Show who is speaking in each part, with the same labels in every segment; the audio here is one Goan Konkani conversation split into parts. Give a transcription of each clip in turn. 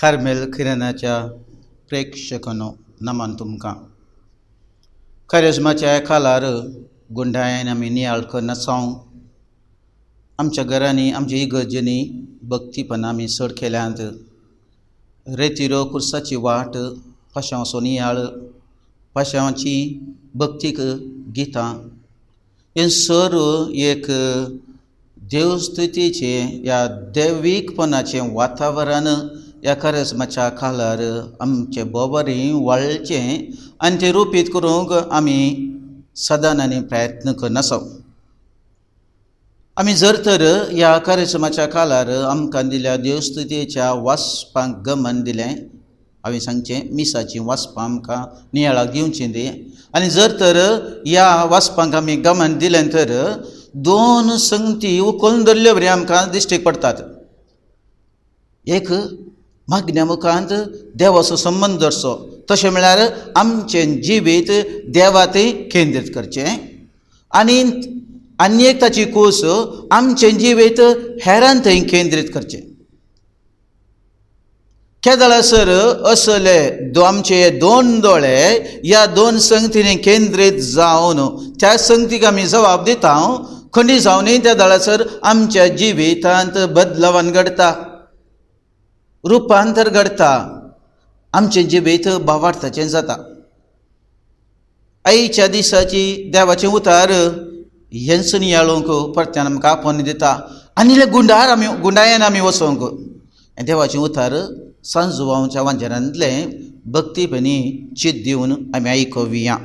Speaker 1: कार्मेल किरणाच्या प्रेक्षकांनो नमन तुमकां. करेज्माच्या कालार गुंडायन आमी नियाळ करनासांव. आमच्या घरांनी आमच्या इगर्जेंनी भक्तीपणां आमी चड केल्यांत. रेतिरो कुर्साची वाट, पाशांवाचो नियाळ, पाशांवाची भक्तीक गितां हें सर्व एक देवस्तुतीचें ह्या दैवीकपणाचें वातावरण ह्या करेज्माच्या कालार आमचें बोबरी वाळचें आनी तें रुपीत करूंक आमी सदां आनी प्रयत्न करनासो. आमी जर तर ह्या करेज्माच्या कालार आमकां दिल्या देवस्तुतीच्या वाचपांक गमन दिलें, हांवें सांगचें मिसाचीं वाचपां आमकां नियाळाक दिवचीं ती, आनी जर तर ह्या वाचपांक आमी गमन दिलें तर दोन संगती उखलून धरल्यो बरी आमकां दिश्टीक पडटात. एक, मागण्या मुखांत देवाचो संबंद दवरचो, तशें म्हळ्यार आमचें जिवीत देवा थंय केंद्रीत करचें, आनी आनी एक ताची कूस आमचें जिवीत हेरान थंय केंद्रीत करचें. केदळासर असले आमचे दोन दोळे ह्या दोन संगतींनी केंद्रीत जावन त्या संगतीक आमी जबाब दिता, खंडी जावनय त्या दळासर आमच्या जिवितांत बदलावन घडटा, रुपांतर घडटा, आमचें जिवीत भावार्थाचें जाता. आयच्या दिसाची देवाचें उतार हेंच नियाळूंक परत्यान आमकां आपोवन दिता आनी गुंडार आमी गुंडायन आमी वचोंक देवाचें उतार सांजुवांच्या वांजेरांतलें भक्तीपणी चित दिवन आमी आयकुया.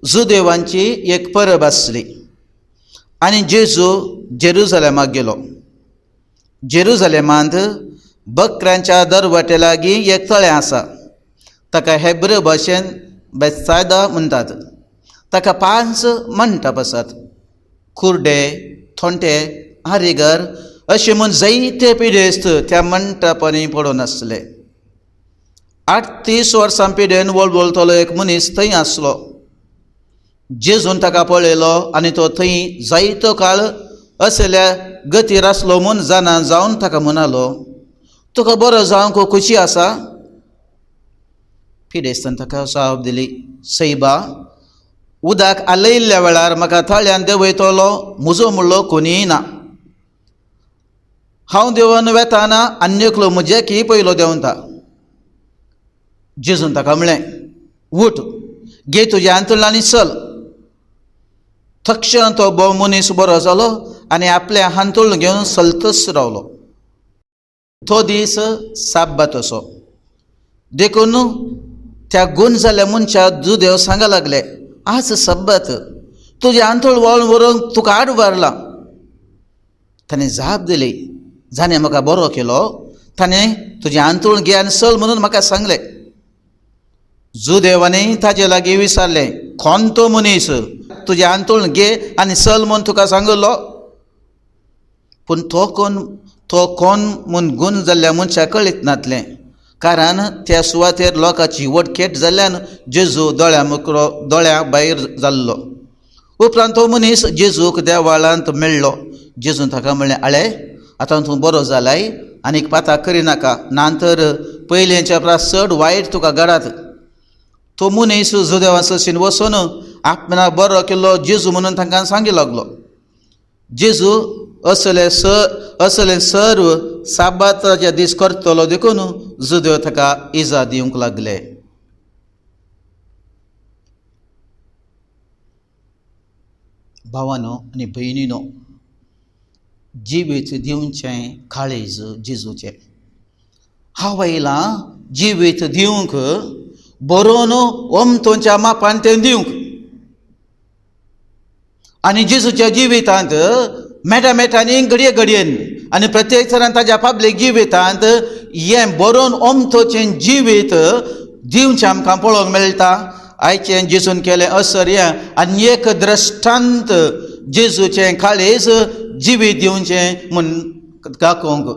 Speaker 1: जुदेवांची एक परब आसली आनी जेजू जेरुजलेमाक गेलो. जेरुजलेमांत बकऱ्यांच्या दरवटे लागीं एक तळें आसा, ताका हेब्रू भाशेन बेत्सायदा म्हणटात. ताका 5 मंटप आसात. कुर्डे, थोंटे, आरेगर अशें म्हूण जायते पिडेस्त त्या मंटपांनी पडून आसले. 38 वर्सां पिडेन वळवळटलो एक मनीस थंय आसलो. जेजून ताका पळयलो आनी तो थंय जायतो काळ असल्या गतीर आसलो म्हूण जाणा जावन ताका म्हणालो, तुका बरो जावंक खुशी आसा? पिडेस्तान ताका जाप दिली, सैबा, उदक आलयल्ल्या वेळार म्हाका तळ्यान देंवयतलो म्हजो म्हणलो कोणीय ना. हांव देंवन वेताना आनी एकलो म्हजे की पयलो देंवता. जेजून ताका म्हणलें, उठ, घे तुजें हांतुळण आनी चल. तक्षण तो भोव मनीस बरो जालो आनी आपलें हांतुळण घेवन चलतच रावलो. तो दीस साब्बात असो देखून त्या गूण जाल्ल्या मनशा जुदेव सांगा लागले, आज सब्बात, तुजें हांतुळ वळून व्हरूंक तुका आड व्हरलां. ताणें जाप दिली, जाणें म्हाका बरो केलो ताणें तुजें हांतुळ घे आनी चल म्हणून म्हाका सांगलें. जुदेवांनी ताजे लागीं विचारलें, कोण तो मनीस तुजें हांतुळ घे आनी चल म्हूण तुका सांगिल्लो? पूण तो कोण म्हूण गूण जाल्ल्या मनशाक कळीत नासलें, कारण त्या सुवातेर लोकांची वटखेट जाल्ल्यान जेजू दोळ्या मुकरो दोळ्या भायर जाल्लो. उपरांत तो मनीस जेजूक देवाळांत मेळ्ळो. जेजून ताका म्हणलें, आळे, आतां तूं बरो जालाय, आनीक पाता करिनाका, ना तर पयलेंच्या परस चड वायट तुका घडात. तो मनीस जुदेवा सशीन वचून आपणाक बरो केल्लो जेजू म्हणून तांकां सांगी लागलो. जेजू असले असले सर्व साबाताच्या दीस करतलो देखून जुदेव ताका इजा दिवंक लागले. भावानो आनी भयणीनो, जिवीत दिवचें काळीज जेजूचें. हांव आयलां जिवीत दिवंक, बरोवन ओमतोच्या मापान तें दिवंक. आनी जेजूच्या जिवितांत मेटा मेटांनी घडये घडयेन आनी प्रत्येक तरान ताज्या पब्लीक जिवितांत हें बरोवन ओमतोचें जिवीत दिवचें आमकां पळोवंक मेळटा. आयचें जेजून केलें असर हें आनी एक द्रश्टांत जेजूचें काळीज जिवीत दिवचें म्हूण दाखोवंक.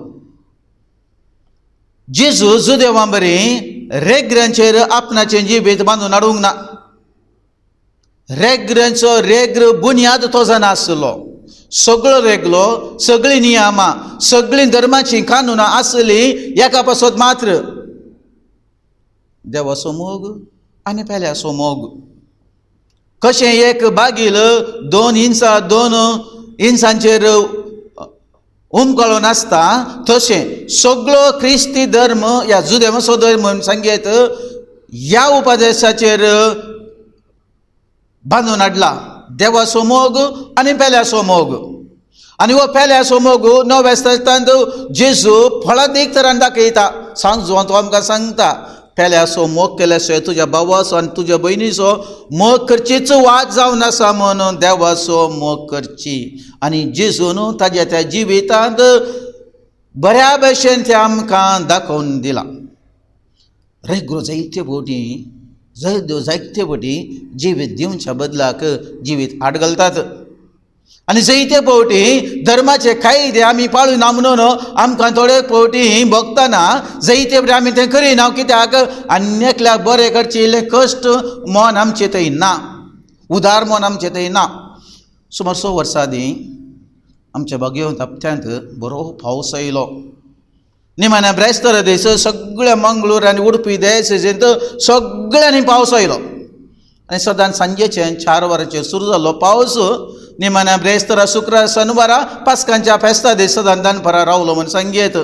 Speaker 1: जेजू जुदेवां बरी रेग्रांचेर आपणाचें जिवीत बांदून हाडूंक ना. रेग्रांचो रेग्र बुन्याद तो जाणा आसलो. सगळो रेगलो, सगळीं नियमां, सगळीं धर्माचीं कानुनां आसलीं एका पासत मात्र, देवाचो मोग आनी पेल्याचो मोग. कशें एक बागील 2 इंचा 2 इंचांचेर उमकळून आसता तशें सगळो क्रिस्ती धर्म ह्या जुदेवाचो धर्म म्हूण सांगयत ह्या उपदेशाचेर बांदून हाडला, देवाचो मोग आनी पेल्याचो मोग. आनी हो पेल्याचो मोग नव्या तेस्तांत जेजू फळादीक तरान दाखयता. सांजो तो आमकां सांगता, पेल्याचो मोग केल्या शिवाय तुज्या भावाचो आनी तुज्या भयणीचो मोग करचीच वाट जावन आसा म्हणून देवाचो मोग करची. आनी जेजून ताज्या त्या जिवितांत बऱ्या भशेन तें आमकां दाखोवन दिलां. रेगरो जायते फावटी जायते फावटी जिवीत दिवच्या बदलाक जिवीत आड घालतात आनी जायते फावटी धर्माचे कायदे आमी पाळिना म्हणून आमकां थोडे फावटी भोगतना जायते फावटी आमी तें करिना. कित्याक आनी एकल्याक बरें करचें इल्लें कश्ट मन आमचें थंय ना, उदार मन आमचें थंय ना. सुमार 6 वर्सां आदीं आमच्या बागेवंत हप्त्यांत बरो पावस आयलो. निमाण्या ब्रेस्तारा दीस सगळ्या मंगळूर आनी उडपी देसेंत सगळ्यांनी पावस आयलो आनी सदांच सांजेचें 4 वरांचेर सुरू जालो पावस. निमाण्या ब्रेस्तारा शुक्रार शनिवारा पास्कांच्या फेस्ता दीस सदां दनपारां रावलो म्हूण सांगयत.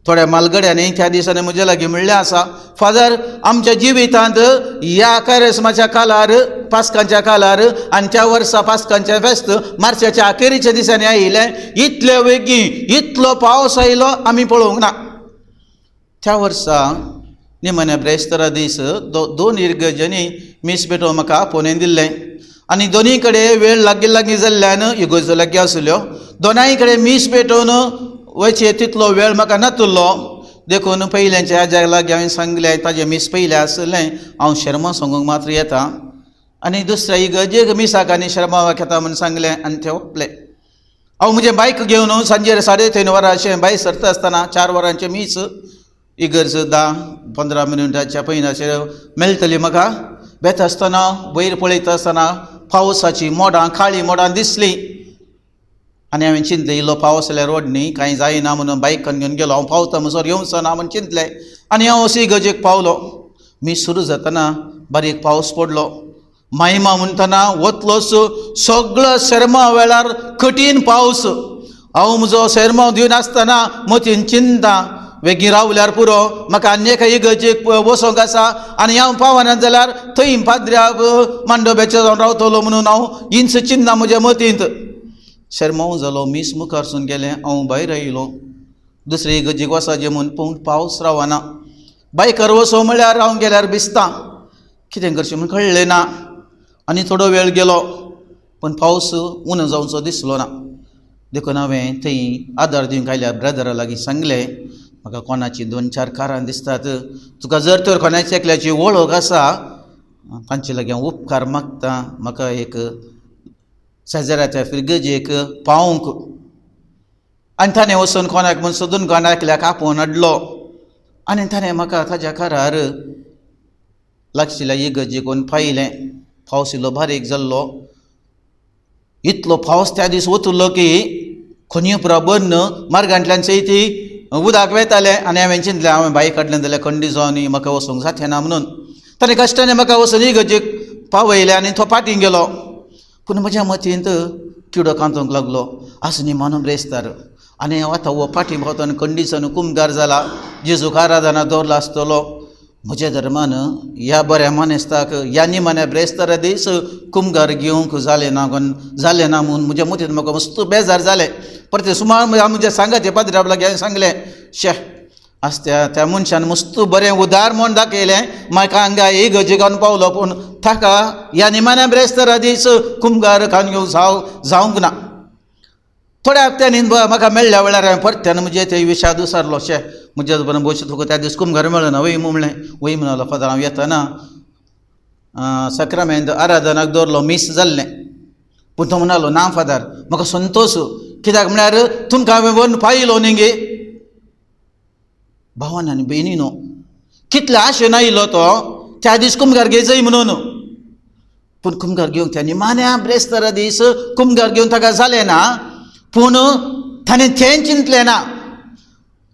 Speaker 1: थोड्या मालगड्यांनी त्या दिसांनी म्हजे लागीं म्हणलें आसा, फादर आमच्या जिवितांत ह्या कारेस्माच्या कालार, पास्कांच्या कालार आनी त्या वर्सा पास्कांचें फेस्त मार्चाच्या अखेरीच्या दिसांनी आयिल्लें, इतले वेगीं इतलो पावस आयलो आमी पळोवंक ना. त्या वर्सा निमाण्या ब्रेस्तारा दीस 2 इगर्जांनी मीस भेटोवन म्हाका आपोवणें दिल्लें आनी दोनूय कडेन वेळ लागीं लागीं जाल्ल्यान इगर्जो लागीं आसल्यो, दोनाय कडेन मीस भेटोवन वयचे तितलो वेळ म्हाका नातुल्लो. देखून पयल्यांच्या आज्याक लागीं हांवें सांगलें, ताजें मीस पयलें आसलें, हांव शर्मा सांगूंक मात्र येता आनी दुसऱ्या इगर्जेक मिसाक आनी शर्माक येता म्हूण सांगलें आनी ते वपले. हांव म्हजें बायक घेवन सांजेर 3:30 वरां अशें भायर सरता आसतना 4 वरांचें मीस इगर्ज 10-15 मिनटाच्या पयलीं अशें मेळटली म्हाका. वेता आसतना वयर पळयता आसतना पावसाची मोडां, काळीं मोडां दिसलीं आनी हांवें चिंतलें इल्लो पावस जाल्यार रोड न्ही कांय जायना म्हणून बायकान घेवन गेलो. हांव पावता म्हणसर येवचो ना म्हूण चिंतलें आनी हांव असो इगर्जेक पावलो. मीस सुरू जातना बारीक पावस पडलो. मायमा म्हणटना वतलोच सगळो शेरमांव वेळार कठीण पावस. हांव म्हजो शेरमांव दिवन आसतना मतीन चिंता, वेगीं रावल्यार पुरो, म्हाका आनी एका इगर्जेक वचोंक आसा आनी हांव पावना जाल्यार थंय पाद्र्याक मांडोब्याचेर जावन रावतलो म्हणून हांव इंच चिंता म्हज्या मतींत. शेरमांव जालो, मीस मुखारसून गेलें, हांव भायर आयलो. दुसरे इगर्जेक वचपाचें म्हूण पूण पावस रावना. बायकार वचो म्हळ्यार हांव गेल्यार भिजता, कितें करचें म्हूण कळ्ळें ना. आनी थोडो वेळ गेलो पूण पावस उणो जावचो दिसलो ना. देखून हांवें थंय आदार दिवंक आयल्या ब्रदरा लागीं सांगलें, म्हाका कोणाची 2-4 कारां दिसतात, तुका जर तर कोणाची एकल्याची वळख आसा तांचे लागीं हांव उपकार मागता, म्हाका एक शेजाऱ्याच्या फिरगजेक पावंक. आनी ताणें वचून कोणाक म्हूण सोदून कोणा एकल्याक आपोवन हाडलो आनी ताणें म्हाका ताज्या कारार लागशिल्ल्या इगर्जेक वचून पायलें. पावस इल्लो बारीक जाल्लो, इतलो पावस त्या दीस वतलो की खंय पुरा बंद मार्गांतल्यान ती उदक वेतालें आनी हांवें चिंतलें हांवें बायक काडलें जाल्यार खंडी जावन म्हाका वचूंक जातें ना म्हणून. ताणें कश्टांनी म्हाका वचून इगर्जेक पावयलें आनी तो फाटीं गेलो. पूण म्हज्या मतींत किडो कांतूंक लागलो, आसूं मानून ब्रेस्तार आनी हांव आतां हो फाटीं पावता आनी खंडीसान कुमगार जाला, जेजूक आराधना दवरला आसतलो. म्हज्या धर्मान ह्या बऱ्या मानेस्ताक ह्या निमाण्या ब्रेस्तारा दीस कुमगार घेवंक जालें ना जालें ना म्हूण म्हज्या मतींत म्हाका मस्त बेजार जालें. परतें सुमार म्हज्या सांगाचे पाद्र्या लागीं हांवें सांगलें, शे आसत्या त्या मनशान मस्त बरें उदार म्हूण दाखयलें, म्हाका हांगा इगर्जेक पावलो पूण ताका ह्या निमाण्या ब्रेस्तारा दीस कुमगार खावन घेवंक जावंक ना. थोड्या हप्त्यांनी म्हाका मेळ्ळ्या वेळार हांवें परत्यान म्हजें ते विशाद विसरलो. शे म्हज्या बरोबर भोवशी तुका त्या दीस कुमगार मेळना वय म्हणलें. वय म्हणालो फादर, हांव येतना साक्रामेंत आराधनाक दवरलो, मीस जाल्लें. पूण तो म्हणालो ना फादर, म्हाका संतोश, कित्याक म्हळ्यार तुमकां हांवें व्हरून पायलो न्ही गे. भावान आनी भयणीनो कितले आशेन आयलो तो त्या दीस कुमगार घेजय म्हणून, पूण कुमगार घेवंक त्या निमाण्या ब्रेस्तारा दीस कुमगार घेवन ताका जालें ना. पूण ताणें तें चिंतलें ना.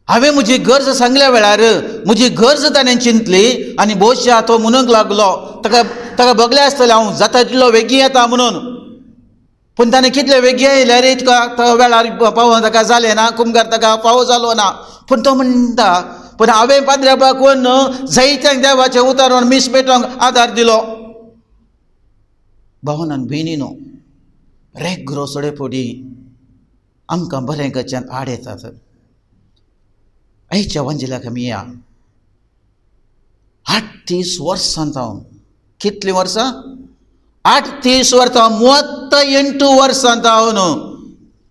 Speaker 1: हांवें म्हजी गरज सांगल्या वेळार म्हजी गरज ताणें चिंतली आनी भोवशा तो म्हणूंक लागलो, ताका ताका बगलें आसतलें हांव जाता तितलो वेगीं येता म्हणून. पूण ताणें कितले वेगीं आयल्यार तुका वेळार पावोन ताका जालें ना, कुमगार ताका फावो जालो ना. पूण तो म्हणटा, पूण हांवें पाद्र्याबाक वचून जायत्यांक देवाचें उतारून मीस पेटोवंक आदार दिलो. भावनान भयणीनो, रेगरो सडे पडी आमकां बरें करच्यान आड येतात. आयच्या वांजिलाक आमी या 38 वर्सां जावन, कितलीं वर्सां? 38 वर्सां, 38 वर्सां जावन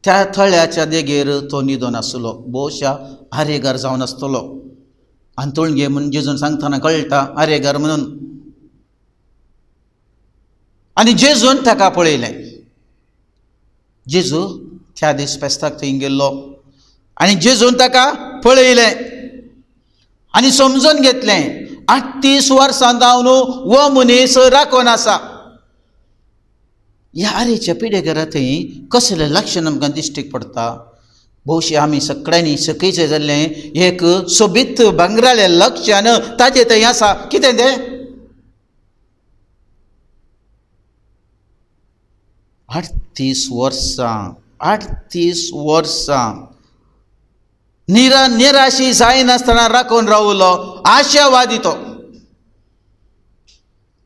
Speaker 1: त्या थळ्याच्या देगेर तो न्हिदोन आसलो. भोवशा आरेगार जावन आसतलो. आंतोळगे म्हूण जेजून सांगतना कळटा आरेगार म्हणून. आनी जेजून ताका पळयलें. जेजू त्या दीस फेस्ताक थंय गेल्लो आनी जेजून ताका पळयलें आनी समजून घेतलें 38 वर्सां जावन हो मनीस राखून आसा. ह्या आरेच्या पिडेघरा थंय कसलें लक्षण आमकां दिश्टीक पडटा? भोवशी आमी सगळ्यांनी सकयचें जाल्लें एक सोबीत भांगराळें लक्षण ताजें थंय आसा. कितें तें? 38 वर्सां, 38 वर्सां निराशी जायनासतना राखून रावलो, आशावादी तो.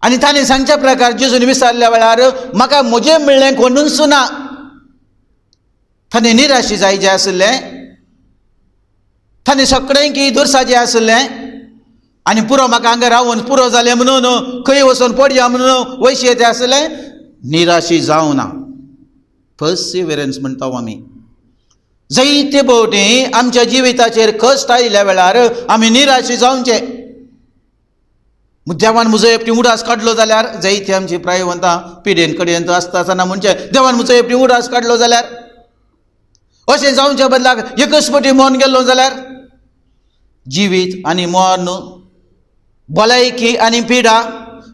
Speaker 1: आनी ताणें सांगच्या प्रकार जेजून विचारल्या वेळार म्हाका म्हजें मेळ्ळें कोणूच ना. ताणें निराशी जायचें आशिल्लें, ताणें सगळें की दुरसाचें आशिल्लें आनी पुरो म्हाका हांगा रावून पुरो जालें म्हणून खंय वचून पडया म्हणून वयशी येते आशिल्लें. निराशी जावना, पर्सिवरन्स म्हणटा आमी. जायते भोवटी आमच्या जिविताचेर कश्ट आयिल्ल्या वेळार आमी निराशी जावचे. देवान म्हजो एकटी उडास काडलो जाल्यार, जायते आमची प्रायवंतां पिडेन कडेन आसता आसतना म्हणजे देवान म्हजो एकटी उडास काडलो जाल्यार, अशें जावच्या बदलाक एकच पटी मरण गेल्लो जाल्यार, जिवीत आनी मरण, भलायकी आनी पिडा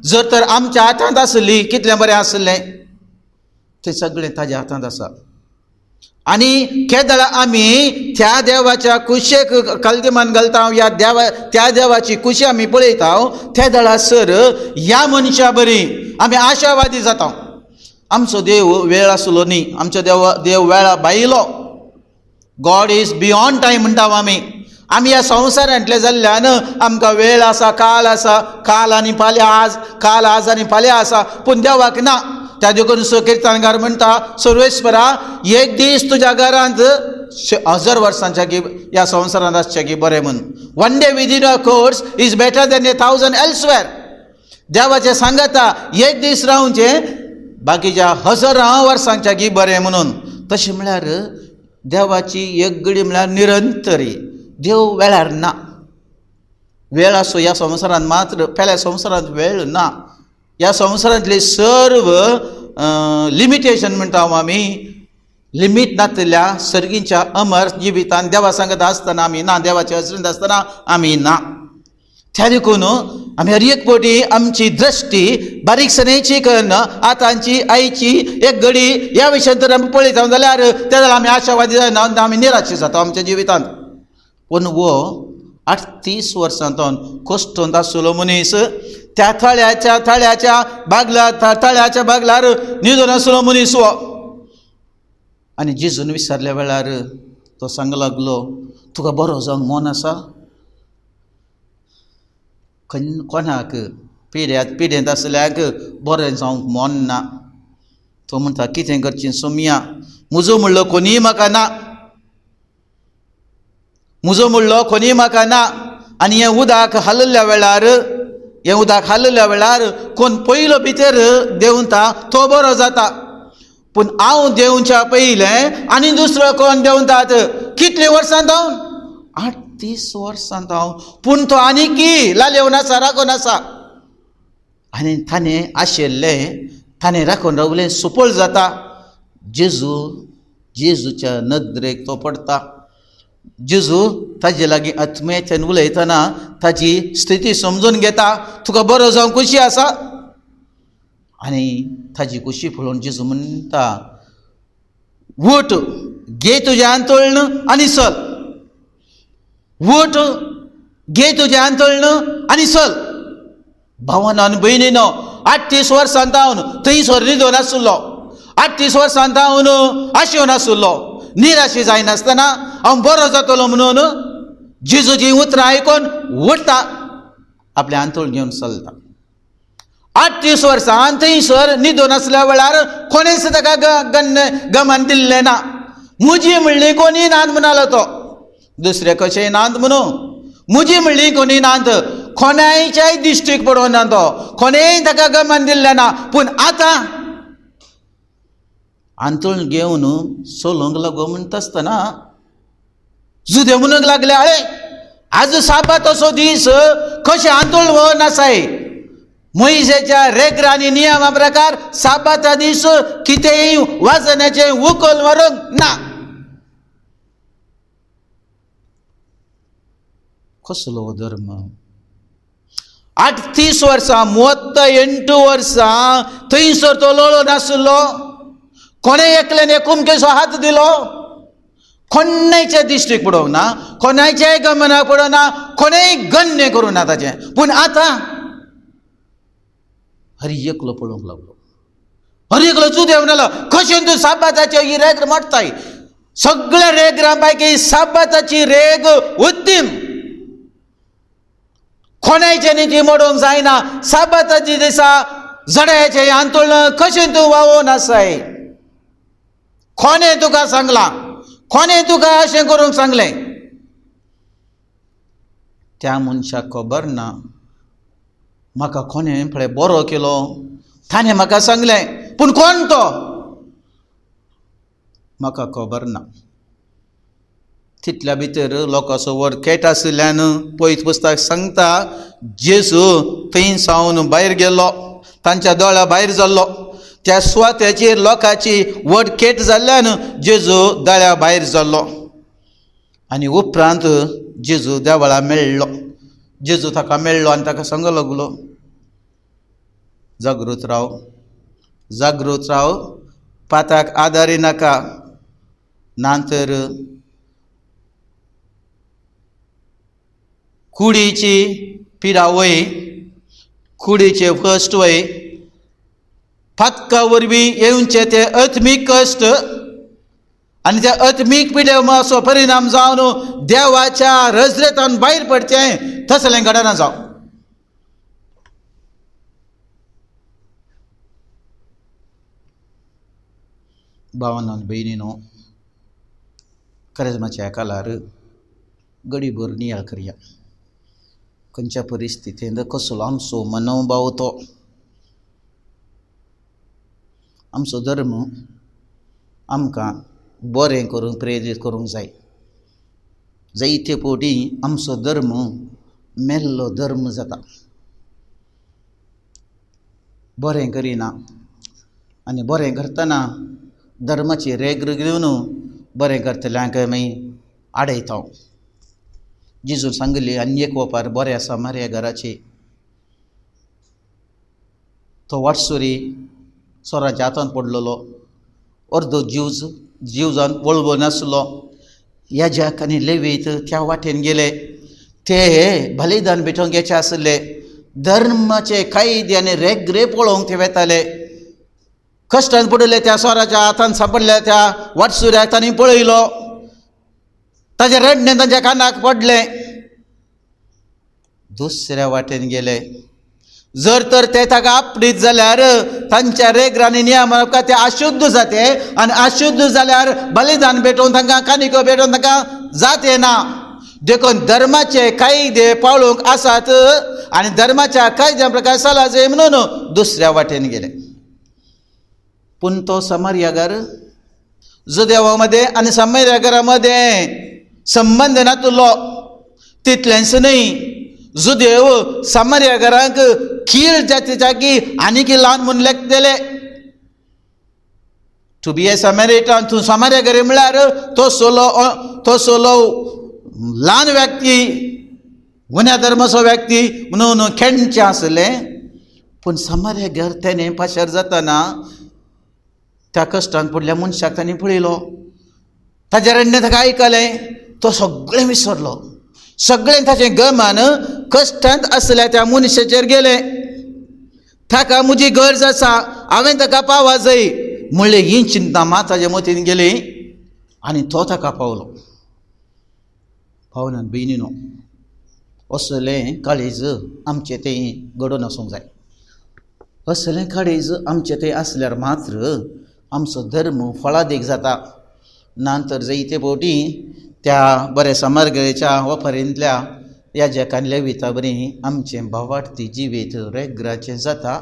Speaker 1: जर तर आमच्या हातांत आसली कितलें बरें आसलें. तें सगळें ताज्या हातांत आसा. आनी केदळा आमी त्या देवाच्या कुशेक कलदिमान घालता, ह्या देवा त्या देवाची कुशी आमी पळयता, त्या दळा सर ह्या मनशा बरी आमी आशावादी जाता. आमचो देव वेळ आसलो न्ही, आमचो देव वेळा भायलो. गॉड is beyond time म्हणटा आमी. आमी ह्या संवसारांतले जाल्ल्यान आमकां वेळ आसा, काल आसा, काल आनी फाल्यां, आज काल आज आनी फाल्यां आसा, पूण देवाक ना. त्या देखून कीर्तनकार म्हणटा, सर्वेस्परा एक दीस तुज्या घरांत 1000 वर्सांच्या की ह्या संवसारांत आसचें की बरें म्हूण. One day within your courts is better than 1000 elsewhere. देवाचें सांगता एक दीस रावचें बाकीच्या हजारां वर्सांच्या की बरें म्हणून. तशें म्हळ्यार देवाची एक घडी म्हळ्यार निरंतरी. देव वेळार ना. वेळ आसो ह्या संवसारांत मात्र, पेल्या संवसारांत वेळ ना. ह्या संवसारांतले सर्व लिमिटेशन म्हणटा आमी, लिमीट नातिल्ल्या सर्गीच्या अमर जिवितान देवा सांगत आसतना आमी ना, देवाच्या हजरेंत आसतना आमी ना. त्या देखून आमी हर एक पटी आमची दृश्टी बारीकसाणेची कन्न आतांची आयची एक घडी ह्या विशयान तर आमी पळयता जाल्यार त्या जाल्यार आमी आशावादी जायना, आमी निराशी जाता आमच्या जिवितांत. पूण हो 38 वर्सां कश्टोंत आसलो मनीस त्या थळ्याच्या थळ्याच्या बागला थळ्याच्या बागलार न्हिदून आसलो मनीस हो. आनी जेजून विचारल्या वेळार तो सांग लागलो, तुका बरो जावंक मन आसा? कोणाक पिड्यांत आसल्याक बरें जावंक मन ना. तो म्हणटा कितें करचें सोमया, म्हजो म्हणलो कोणीय म्हाका ना, म्हजो म्हणलो कोणीय म्हाका ना. आनी हें उदक हालयल्ल्या वेळार, हें उदक हालयल्ल्या वेळार कोण पयलो भितर देंवता तो बरो जाता, पूण हांव देंवच्या पयलें आनी दुसरो कोण देंवतात. कितलीं वर्सां जावन? 38 वर्सां जावन. पूण तो आनीकी लालेवन आसा, राखून आसा. आनी ताणें आशिल्लें, ताणें राखून रावलें, सुपळ जाता. जेजू जेजूच्या नदरेक तो पडटा. जेजू ताजे लागीं आत्म्याच्यान उलयतना ताजी स्थिती समजून घेता, तुका बरो जावंक खुशी आसा? आनी ताजी खुशी पळोवन जेजू म्हणटा, उठ, घे तुजें आंतोळण आनी चल. उठ, घे तुजें आंतोळण आनी चल. भावान आनी भयणीनो, 38 वर्सां जावन थंयसर न्हिदून आशिल्लो, 38 वर्सां जावन आशेवन आशिल्लो. निराशी जायनासतना हांव बरो जातलो म्हणून जेजूची उतरां आयकून उठता, आपलें आंतोळ घेवन चलता. 38 वर्सां थंयसर न्हिदून आसल्या वेळार कोणेच ताका गमन दिल्लें ना. म्हजी म्हणली कोणी नात म्हणालो तो, दुसरे कशें नात म्हणून म्हजी म्हणली कोणी नात. कोणायच्याय दिश्टीक पडोवं ना तो, कोणेय ताका गमन दिल्लें ना. पूण आतां आंतोळ घेवन चलूंक लागो म्हणटा आसतना जुदे म्हणूंक लागले, अरे आज साबात असो दीस, कशें आंतोळ व्हर नासाय? मोयजेच्या रेग्रा आनी नियमा प्रकार साबाता दीस कितेंय वाजण्याचें उखल व्हरूंक ना. कसलो धर्म? 38 वर्सां, 38 वर्सां थंयसर तो लोळो नाशिल्लो. कोणें एकल्यान कुमकेचो हात दिलो? कोणायच्या दिश्टीक पडोवंक ना, कोणायच्याय गमनाक पडोवंक ना, कोणेय गण्य करूं ना ताचें. पूण आतां हरी एकलो पळोवंक लागलो, हरी एकलो जुदेव म्हणलो, कशें तूं साबाताचे ही रेग मोडटाय? सगळ्या रेग्रां पैकी साबाताची रेग उत्तीम. कोणायच्यानी ती मोडूंक जायना. साबाताची दिसा जड्याचें आंतोळण कशें तूं वावोवन आसाय? कोणें तुका सांगलां? कोणें तुका अशें करूंक सांगलें? त्या मनशाक खबर ना म्हाका कोणें पळय बरो केलो, ताणें म्हाका सांगलें, पूण कोण तो म्हाका खबर ना. तितल्या भितर लोकांचो व्हड खेट आशिल्ल्यान पयत पुस्तक सांगता, जेजू थंय सावन भायर गेलो, तांच्या दोळ्या भायर जाल्लो. त्या सुवातेचेर लोकांची व्हड खेट जाल्ल्यान जेजू दोळ्या भायर जाल्लो. आनी उपरांत जेजू देवळा मेळ्ळो. जेजू ताका मेळ्ळो आनी ताका सांगूंक लागलो, जागृत राव, जागृत राव, पाताक आदारी नाका, ना तर कुडीची पिडा वय, कुडीचे कश्ट वय, पातका वरवीं येवचे ते आत्मीक कश्ट आनी त्या आत्मीक पिडे असो परिणाम जावन देवाच्या रजरेतान भायर पडचें तसलें घडना जावं. भावान भयणीनो, करेजमाच्या कालार गडीभर नियाळ करया. खंयच्या परिस्थितींत कसलो आमचो मनोभाव तो, आमचो धर्म आमकां बरें करूंक प्रेरीत करूंक जाय. जायते फावटी आमचो धर्म मेल्लो धर्म जाता, बरें करिना. आनी बरें करतना धर्माची रेग घेवन बरें करतल्यांक मागीर आडयता. जेजून सांगिल्ली आनी एक ओपार बरें आसा मारया घराची. तो वाटसुरी चोराच्या हातांत पडलेलो, अर्दो जीव जीव जावन वळवळ नासलो. याजक आनी लेवीत त्या वाटेन गेले, ते बलिदान भेटोवंक येचे आसले. धर्माचे कायदे आनी रेगरे पळोवंक ते वेताले. कश्टान पडिल्ले त्या चोराच्या हातान सांपडल्या त्या वाटसुऱ्याक तांणी पळयलो, ताजें रडणें तांच्या कानाक पडलें. दुसऱ्या वाटेन गेले. जर तर ते ताका आपडीत जाल्यार तांच्या रेगरांनी नियमा ते अशुद्ध जाते, आनी अशुद्ध जाल्यार बलिदान भेटोवन तांकां कानिको भेटोवन तांकां जाते ना. देखून धर्माचे कायदे पाळूंक आसात आनी धर्माच्या कायद्या प्रकार चला जाय म्हणून दुसऱ्या वाटेन गेले. पूण तो समार्यागार जुदेवा मदें आनी समार्यागारा मदें संबंद नातुल्लो. तितलेंच न्हय, जुदेव समार्यागारांक कीळ जाती जागी आनीक ल्हान म्हूण लेखतले. टू बी ए समारिटन, तूं समार्यागारी म्हळ्यार तो सोलो, तो सोलो ल्हान व्यक्ती, गुन्या धर्माचो व्यक्ती म्हणून खेळचें आसलें. पूण समार्यागार तेणें पाशार जातना त्या कश्टान पडल्या मनशाक ताणें पळयलो, ताजें रडणें ताका आयकलें, तो सगळें विसरलो. सगळें ताचें गमान कश्टांत आसल्या त्या मनशाचेर गेलें. ताका म्हजी गरज आसा, हांवें ताका पावा जाय म्हणलें ही चिंता मात ताजे मतीन गेली आनी तो ताका पावलो. पावनान भयणीनो, असलें काळीज आमचें तें घडोवन आसूंक जाय. असलें काळीज आमचें तें आसल्यार मात्र आमचो धर्म फळादीक जाता. ना तर जायते फावटी त्या बऱ्या सामग्रेच्या वफरींतल्या याजकान लेविता बरी आमचें भावार्थी जिवीत रेगराचें जाता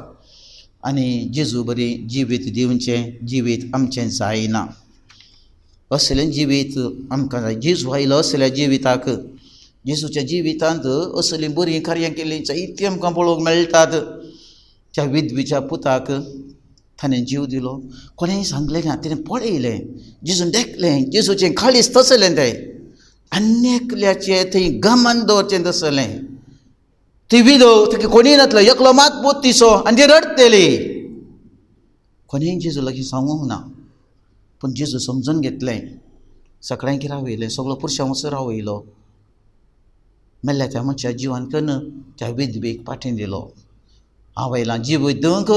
Speaker 1: आनी जेजू बरी जिवीत दिवचें जिवीत आमचें जायना. असलें जिवीत आमकां जाय. जेजू आयलो असल्या जिविताक. जेजूच्या जिवितांत असलीं बरीं कार्यां केल्लीं जायतीं आमकां पळोवंक मेळटात. त्या विधवीच्या पुताक ताणें जीव दिलो, कोणेंय सांगलें ना, तिणें पळयलें, जेजून देखलें, जेजूचें काळीज तसलें तें, आनी एकल्याचें थंय गमन दवरचें तसलें. ती विधव, तिका कोणीय नासलो, एकलो मात पूत तिचो आनी ती रडटली. कोणेंय जेजू लागीं सांगूंक ना, पूण जेजू समजून घेतलें. सगळ्यांक रावयलें, सगळो पुरशां वचून रावयलो. मेल्ल्या त्या मनशा जिवान कन्न त्या विधवेक पाठीं दिलो. आवयला जीव दिवंक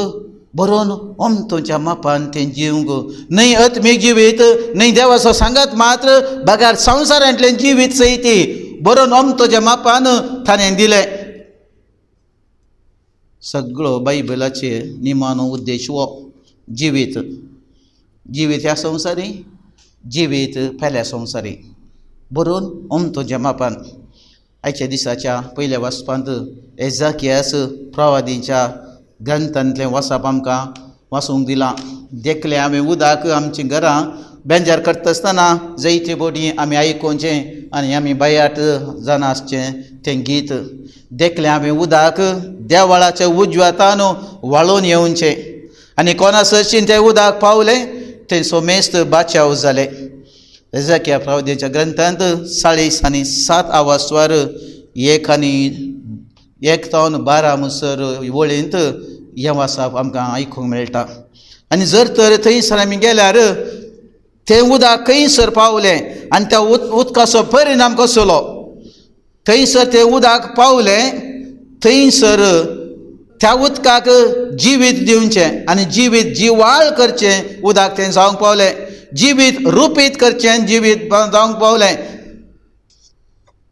Speaker 1: बरोवन ओमतोच्या मापान तें जिवंक न्हय आत्मीक जिवीत न्हय देवाचो सांगात मात्र बगार संवसारांतलें जिवीत सयती बरोवन ओमतोच्या मापान ताणें दिलें. सगळो बायबलाचेर निमानो उद्देश हो जिवीत, जिवीत ह्या संवसारी, जिवीत पेल्या संवसारी बरोवन ओमतोच्या मापान. आयच्या दिसाच्या पयल्या वाचपांत एजाकियास प्रवादीच्या ग्रंथांतलें वाचप आमकां वाचूंक दिलां. देखलें आमी उदक आमचीं घरां बेंजार करता आसतना जायते बोडी आमी आयकुचें आनी आमी बायाट जाणा आसचें तें गीत. देखलें आमी उदक देवळाच्या उजवातान व्हाळून येवचें आनी कोणा सरशीन तें उदक पावलें तें सोमेस्त बाचाव जालें. एजाकिया प्रवादीच्या ग्रंथांत 40 आनी 7 आवास्वार 1 आनी 1 तावन 12 म्हणसर वळींत हें वाचप आमकां आयकूंक मेळटा. आनी जर तर थंयसर आमी गेल्यार तें उदक खंयसर पावलें आनी त्या उदकाचो परिणाम कसलो, थंयसर तें उदक पावलें थंयसर त्या उदकाक जिवीत दिवचें आनी जिवीत जिवाळ करचें उदक तें जावंक पावलें, जिवीत रुपीत करचें जिवीत जावंक पावलें.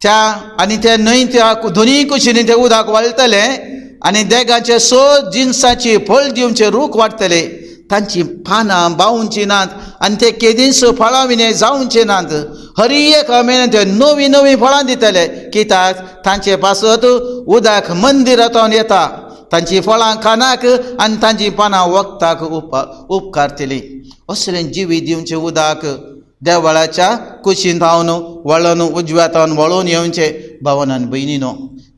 Speaker 1: त्या आनी त्या न्हंय त्या दोनूय कुशींनी तें उदक वाळटलें आनी देगाचे स जिनसाची फळ दिवचे रूख वाडटले, तांची पानां बावची नात आनी ते केदींच फळां विणे जावचे नात. हर एक म्हयन्यान ते नवीं नवीं फळां दितले कित्याक तांचे पासत उदक मंदिरांत येता, तांची फळां खाणाक आनी तांची पानां वखदाक उपकारतलीं. असलें जिवीत दिवचें उदक देवळाच्या कुशीन धांवन वळून उजव्या धांवन वळून येवचें. भावान आनी भयणीनो,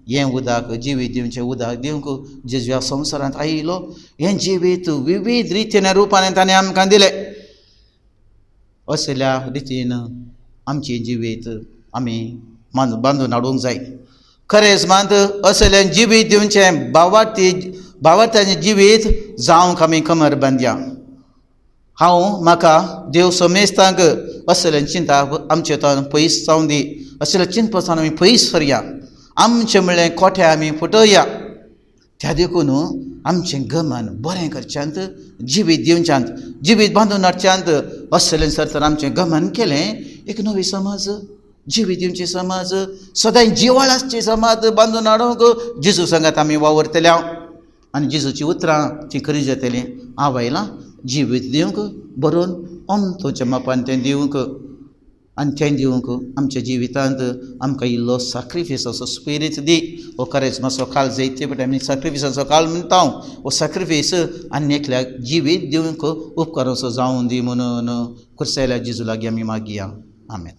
Speaker 1: हें उदक जिवीत दिवचें उदक दिवंक जेजू ह्या संवसारांत आयिल्लो. हें जिवीत विवीध रितीन रुपान ताणें आमकां दिलें. असल्या रितीन आमचें जिवीत आमी बांदून हाडूंक जाय. खरेंच मात असलें जिवीत दिवचें भावार्थी भावार्थ्याचें जिवीत जावंक आमी कमर बांदया. हांव म्हाका देव समेस्तांक असलें चिंता आमचे तान पयस जावं दी, असलें चिंतपासान आमी पयस सरया, आमचें म्हणलें कोठे आमी फुटोवया. त्या देखून आमचें गमन बरें करच्यांत, जिवीत दिवच्यांत, जिवीत बांदून हाडच्यांत असलें सर तर आमचें गमन केलें एक नवी समाज, जिवीत दिवची समाज, सदांय जिवाळ आसची समाज बांदून हाडूंक जेजू सांगात आमी वावरतले आनी जेजूची उतरां ती खरी जातली. आवयलां जिवीत दिवंक बरोवन अमतोच्या मापान तें दिवंक आनी तें दिवंक आमच्या जिवितांत आमकां इल्लो साक्रिफिसाचो स्पिरीत दी. हो करेज्माचो काळ जायते फावटी आमी साक्रिफिसाचो काळ म्हणटा, हो साक्रिफीस आनी एकल्याक जिवीत दिवंक उपकाराचो जावं दी म्हणून कुर्सायल्या जेजू लागीं आमी मागया. आमेन.